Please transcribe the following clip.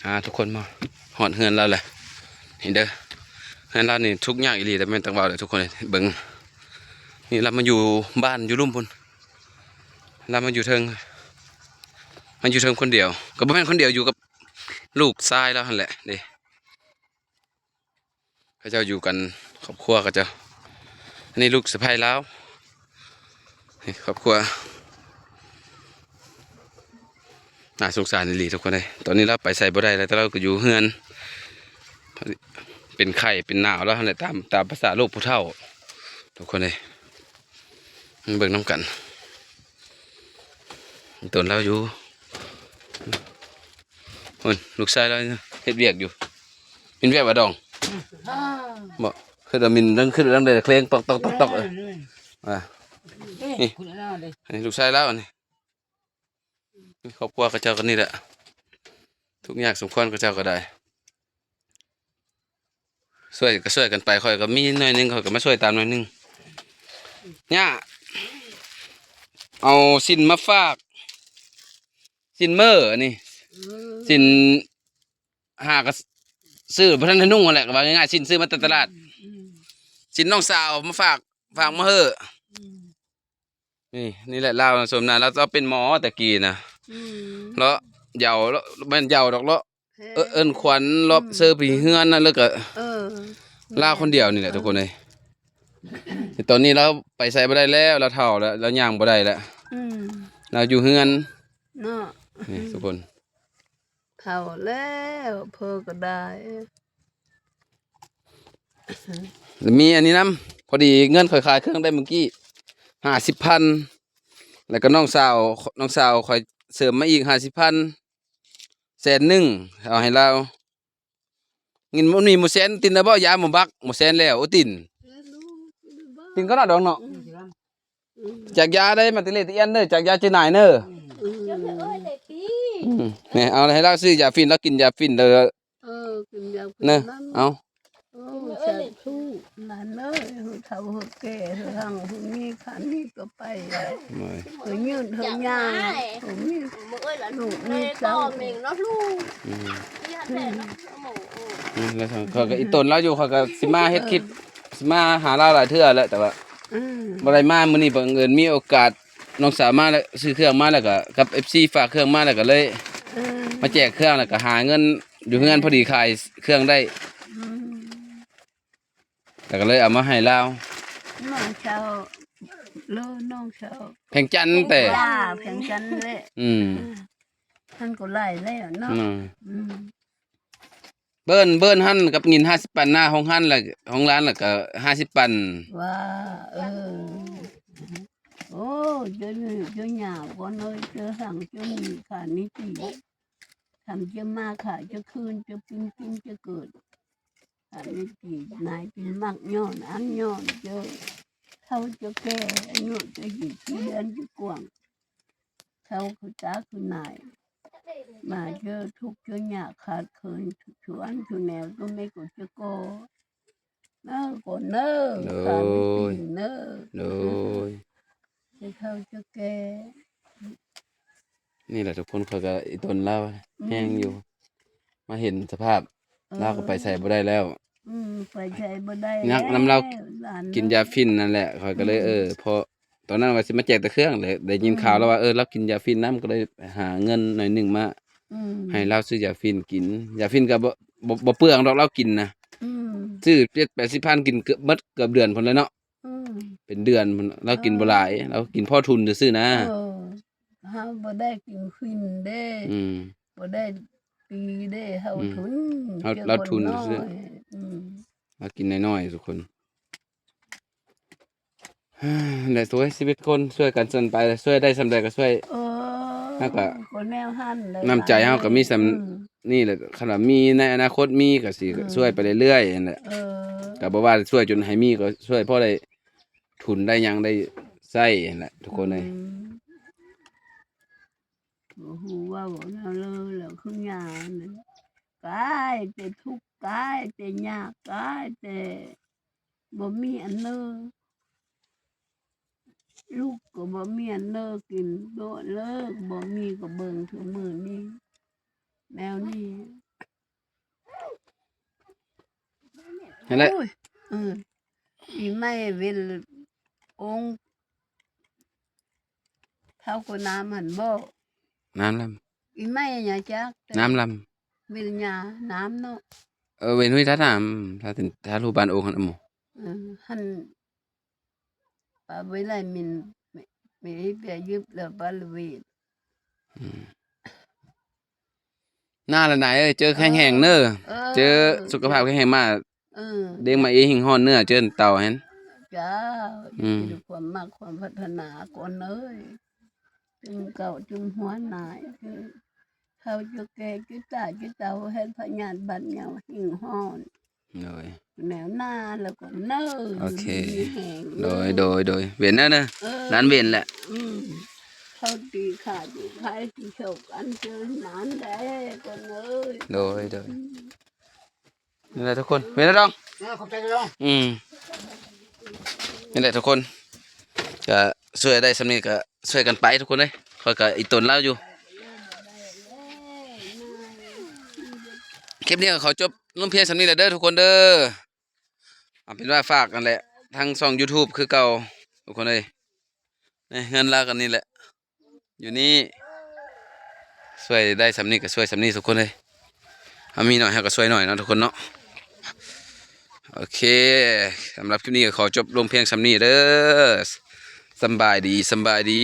ອ່າ ທຸກຄົນມາຮອດເຮືອນລາວແລ້ວ ນີ້ເດີ. ເຮືອນລາວນີ້ທຸກຍາກອີ່ຫຼີ ແຕ່ແມ່ນຕ້ອງເວົ້າເດີທຸກຄົນເອີຍ. ເບິ່ງ ນີ້ລາວມາຢູ່ບ້ານຢູ່ລຸ່ມພຸ້ນ ລາວມາຢູ່ເທິງ ມາຢູ່ເທິງຄົນດຽວ ກໍບໍ່ແມ່ນຄົນດຽວ ຢູ່ກັບລູກຊາຍລາວຫັ້ນແຫຼະເດ້. ເຂົາເຈົ້າຢູ່ກັນຄອບຄົວເຂົາເຈົ້າ. ອັນນີ້ລູກສະໃພ້ລາວ ນີ້ຄອບຄົວ. ໜ້າສົງສານອີ່ຫຼີທຸກຄົນເອີຍ. ຕອນນີ້ລາວໄປໃສບໍ່ໄດ້ແລ້ວ ແຕ່ລາວກໍຢູ່ເຮືອນ ເປັນໄຂ້ເປັນໜາວລາວຫັ້ນແຫຼະ ຕາມ ຕາມພາສາໂລກຜູ້ເຖົ້າທຸກຄົນເອີຍ. ມາເບິ່ງນຳກັນ ຕົນລາວຢູ່. ໂອ້ຍ ລູກຊາຍລາວເຮັດວຽກຢູ່. ມິນແວບວ່າດອງ ບໍ່ ຄືວ່າມິນ ຄືວ່າດັງໃດ ເຄລງຕອກໆໆ ເອີ ອ່າ ນີ້ ອັນນີ້ລູກຊາຍລາວ ອັນນີ້ ຄອບຄົວເຂົາເຈົ້າກໍນີ້ແຫຼະ ທຸກຍາກສົມຄວນ ເຂົາເຈົ້າກໍໄດ້ ຊ່ວຍກໍຊ່ວຍກັນໄປ. ຂ້ອຍກໍມີໜ້ອຍໜຶ່ງ ຂ້ອຍກໍມາຊ່ວຍຕາມໜ້ອຍໜຶ່ງ. ຍ່າ ເອົາສິ້ນມາຝາກ ສິ້ນເມີອັນນີ້ ອືມ ສິ້ນ ຫາກໍຊື້ບໍ່ທັນໄດ້ນຸ່ງຫັ້ນແຫຼະ ກໍວ່າງ່າຍໆ ສິ້ນຊື້ມາແຕ່ຕະຫຼາດ. ອືມ ສິ້ນນ້ອງສາວມາຝາກ ຝາກມາເຮີ້. ອືມ ນີ້ ນີ້ແຫຼະລາວ ສົມໜ້າລາວເປັນໝໍແຕ່ກີ້ນະ. ອືມ ເລາະເຢາ ເລາະ ແມ່ນເຢາດອກ ເລາະ ເອີ້ນຂວັນ ເລາະ ອືມ ເຊີຜີເຮືອນນັ້ນ ແລ້ວກໍ ເອີ ລາວຄົນດຽວນີ້ແຫຼະ ເອີ ທຸກຄົນເອີຍ. ແຕ່ຕອນນີ້ລາວໄປໃສບໍ່ໄດ້ແລ້ວ ລາວເຖົ້າແລ້ວ ລາວຍ່າງບໍ່ໄດ້ແລ້ວ. ອືມ ລາວຢູ່ເຮືອນເນາະ. ນີ້ ອືມ ທຸກຄົນ ເຖົ້າແລ້ວ ເພິ່ນກໍໄດ້. ມີອັນນີ້ນຳ ພໍດີເງິນຂ້ອຍຂາຍເຄື່ອງໄດ້ມື້ກີ້ຫ້າສິບພັນ ແລ້ວກໍນ້ອງສາວ ນ້ອງສາວຂ້ອຍເສີມມາອີກຫ້າສິບພັນ ແສນໜຶ່ງ ເອົາໃຫ້ລາວ. ເງິນບໍ່ມີໝູ່ແສນ ຕິນແລ້ວບໍ່ ຢາໝູ່ບັກ ໝູ່ແສນແລ້ວ ໂອ ຕິນ ຕິນກໍນອດດອງເນາະ. ອືມ ອືມ ຈາກຢາໄດ້ມາແຕ່ເລດຕະອຽນເດີ ຈາກຢາເຈນາຍເດີ. ອືມ ອືມ ແມ່ເອົາໃຫ້ລາວຊື້ຢາຝິ່ນ ລາວກິນຢາຝິ່ນແລ້ວ. ເອີ ກິນຢາຝິ່ນນຳ ເອົາ. ໂອ້ ສາທຸ ຫຼານເອີຍ ເຖົ້າແກ່ ເຮົາຮັ່ງມີຄັນມີກໍໄປ ໂອ້ຍ ເຮົາຍືດເຮົາຍາວ ເຮົາມີລູກມີເຕົ້າ. ອືມ ອືມ ແລ້ວຂ້ອຍກໍອີ່ຕົນລາວຢູ່ ຂ້ອຍກໍຊິມາເຮັດຄລິບ ຊິມາຫາລາວຫຼາຍເທື່ອແລ້ວ ແຕ່ວ່າ ອືມ ບໍ່ໄດ້ມາ. ມື້ນີ້ບັງເອີນມີໂອກາດ ນ້ອງສາວມາແລ້ວ ຊື້ເຄື່ອງມາແລ້ວກໍ ກັບເອັຟຊີຝາກເຄື່ອງມາແລ້ວກໍເລີຍ ເອີ ມາແຈກເຄື່ອງ ແລ້ວກໍຫາເງິນຢູ່ເຮືອນ ພໍດີຂາຍເຄື່ອງໄດ້. ອືມ ແລ້ວກໍເລີຍເອົາມາໃຫ້ລາວ. ນ້ອງເຈົ້າ ເລີ ນ້ອງເຈົ້າ ແພງຈັນແຕ່ ແພງຈັນແຫຼະ. ອືມ ມັນກໍຫຼາຍແລ້ວເນາະ. ອືມ ອືມ ເບີນ ເບີນຫັ້ນກັບຍິນຫ້າສິບປັນ ໜ້າຫ້ອງຫັ້ນລະ ຫ້ອງຮ້ານລະກໍຫ້າສິບປັນ. ວ່າ ເອີ ໂອ້ ເຈົ້າເຈົ້າຫຍ້າບໍ່ນ້ອຍ ເຈົ້າຮັ່ງເຈົ້າມີຄ່ານິຕິ ທຳເຈົ້າມາຄ່າເຈົ້າຄືນ ເຈົ້າປິ່ນກິນເຈົ້າເກີດ ຄ່ານິຕິ ນາຍກິນມັກຍ້ອນອັນຍ້ອນ ເຈົ້າເຖົ້າເຈົ້າແກ່ ອາຍຸເຈົ້າອີກ ເດືອນເຈົ້າກວ້າງ ເຖົ້າຄືຕາຄືນາຍ ມາເຈີທຸກເຈີຍາກຂາດເຂີນ ຊວນຊວນແນວ ຕົວແມ່ກໍຈະກໍ ເນີ ກ່ອນເນີ ໂດຍ ຂ້າມີຕີນເນີ ໂດຍ ເຈົ້າເຖົ້າເຈົ້າແກ່ ນີ້ແຫຼະທຸກຄົນ ຂ້ອຍກໍອີ່ຕົນລາວ ອືມ ແຮງຢູ່ ມາເຫັນສະພາບ ເອີ ລາວກໍໄປໃສບໍ່ໄດ້ແລ້ວ ອືມ ໄປໃສບໍ່ໄດ້ ຍາກນຳລາວ ແລ້ວຫຼານ ກິນຢາຝິ່ນນັ້ນແຫຼະ ຂ້ອຍກໍເລີຍ ອືມ ເອີ ເພາະ ຕອນນັ້ນວ່າຊິມາແຈກແຕ່ເຄື່ອງແຫຼະ ໄດ້ຍິນ ອືມ ຂ່າວແລ້ວວ່າ ເອີ ລາວກິນຢາຝິ່ນນຳ ກໍເລີຍຫາເງິນໜ້ອຍໜຶ່ງມາ ອືມ ໃຫ້ລາວຊື້ຢາຝິ່ນກິນ. ຢາຝິ່ນກໍບໍ່ ບໍ່ ບໍ່ເປືອງດອກ ລາວກິນນະ ອືມ ຊື້ເຈັດແປດສິບພັນ ກິນເກືອບໝົດ ເກືອບເດືອນພຸ້ນແຫຼະເນາະ. ອືມ ເປັນເດືອນພຸ້ນ ລາວກິນບໍ່ຫຼາຍ ເອີ ລາວກິນພໍທຸນຊື່ໆນະ. ເອີ ເຮົາບໍ່ໄດ້ກິນຝິ່ນເດ້ ອືມ ບໍ່ໄດ້ປີເດ້ ເຮົາ ອືມ ທຸນ ເຮົາ ເຮົາ ເຮົາທຸນຊື່ໆ ອືມ ລາວກິນນ້ອຍໆ ທຸກຄົນ. ແຫຼະ ໂອ້ຍ ຊີວິດຄົນຊ່ວຍກັນສ່ວນໄປ ຊ່ວຍໄດ້ສ່ຳໃດກໍຊ່ວຍ ເອີ ເຮົາກໍ ກໍແນວຫັ້ນແຫຼະ ນ້ຳໃຈເຮົາກໍມີສ່ຳ ອືມ ນີ້ແຫຼະ ຄັນວ່າມີໃນອະນາຄົດມີກໍຊິ ອືມ ຊ່ວຍໄປເລື້ອຍໆຫັ້ນແຫຼະ ເອີ ກໍບໍ່ວ່າຊ່ວຍຈົນໃຫ້ມີ ກໍຊ່ວຍພໍໄດ້ທຶນໄດ້ຫຍັງໄດ້ໃຊ້ຫັ້ນແຫຼະ ທຸກຄົນເອີຍ ອືມ. ບໍ່ຮູ້ເວົ້າແນວເລີແລ້ວ ຄືຫຍ້ານັ້ນ ກາຍແຕ່ທຸກ ກາຍແຕ່ຍາກ ກາຍແຕ່ບໍ່ມີອັນເນີ ລູກກໍບໍ່ມີອັນເນີກິນ ໂຕເລີກບໍ່ມີ ກໍເບິ່ງທຸກມື້ນີ້ ແນວນີ້ ນັ້ນແຫຼະ ໂອ້ຍ ເອີ ປີໃໝ່ເວນອົງ ເຂົາກໍນ້ຳຫັ້ນບໍ່ ນ້ຳລຳ ປີໃໝ່ຫຍັງຈັກ ນ້ຳລຳ ເວນຫຍ້ານ້ຳເນາະ ເອີ ເວນຫ້ວຍທາດນ້ຳ ທາດ ທາດຮູບບ້ານໂອງຫັ້ນ ເອີ ຫັ້ນ ປາເວໄລມິນ ເມ ເມໄປຍຶບແລ້ວປາລະເວນ ອືມ ໜ້າລະນາຍເອີຍ ເຈີແຂງແຮງເດີ ເອີ ເຈີສຸຂະພາບແຂງແຮງມາ ເອີ ເດ້ງມາອີກ ຫິ້ງຮ້ອນເນື້ອເຈີເຕົາຫັ້ນ ເຈົ້າ ອືມ ຄວາມມັກຄວາມປາດຖະໜາກ່ອນເອີຍ ຈຶ່ງເກົ່າຈຶ່ງຫົວໜາຍ ຄືເຖົ້າຈະແກ່ຈະຕາຍຈະເຖົ້າ ເຮັດພະຍາດບັດເຍົາຫິ້ງຮ້ອນ ໂດຍ ແນວໜ້າແລ້ວກໍເນີ ໂອເຄ ຢູ່ດີມີແຮງ ໂດຍ ໂດຍ ໂດຍ ເວນແນວເນີ ເອີ ນັ້ນເວນແຫຼະ ອືມ ເຂົາຕີຂ້າຕີຂາຍ ຕີເຂົ້າກັນເຈີນານແດ່ກ່ອນເອີຍ ໂດຍ ໂດຍ ອືມ ນີ້ແຫຼະທຸກຄົນ ເວນແລ້ວດອງ ເອີ ຂອບໃຈດອງ ອືມ ນີ້ແຫຼະທຸກຄົນ ກະຊ່ວຍໄດ້ສ່ຳນີ້ກະຊ່ວຍກັນໄປທຸກຄົນເອີຍ ຂ້ອຍກະອີ່ຕົນລາວຢູ່ ຄລິບນີ້ກໍຂໍຈົບລົງພຽງສ່ຳນີ້ແຫຼະເດີທຸກຄົນເດີ ເອົາເປັນວ່າຝາກຫັ້ນແຫຼະ ທາງຊ່ອງຢູທູບຄືເກົ່າທຸກຄົນເອີຍ ໃນເຮືອນລາວກັນນີ້ແຫຼະ ຢູ່ນີ້ ຊ່ວຍໄດ້ສ່ຳນີ້ກໍຊ່ວຍສ່ຳນີ້ທຸກຄົນເອີຍ ເຮົາມີໜ້ອຍເຮົາກໍຊ່ວຍໜ້ອຍເນາະທຸກຄົນເນາະ ໂອເຄ ສຳລັບຄລິບນີ້ກໍຂໍຈົບລົງພຽງສ່ຳນີ້ເດີ ສຳບາຍດີ ສຳບາຍດີ.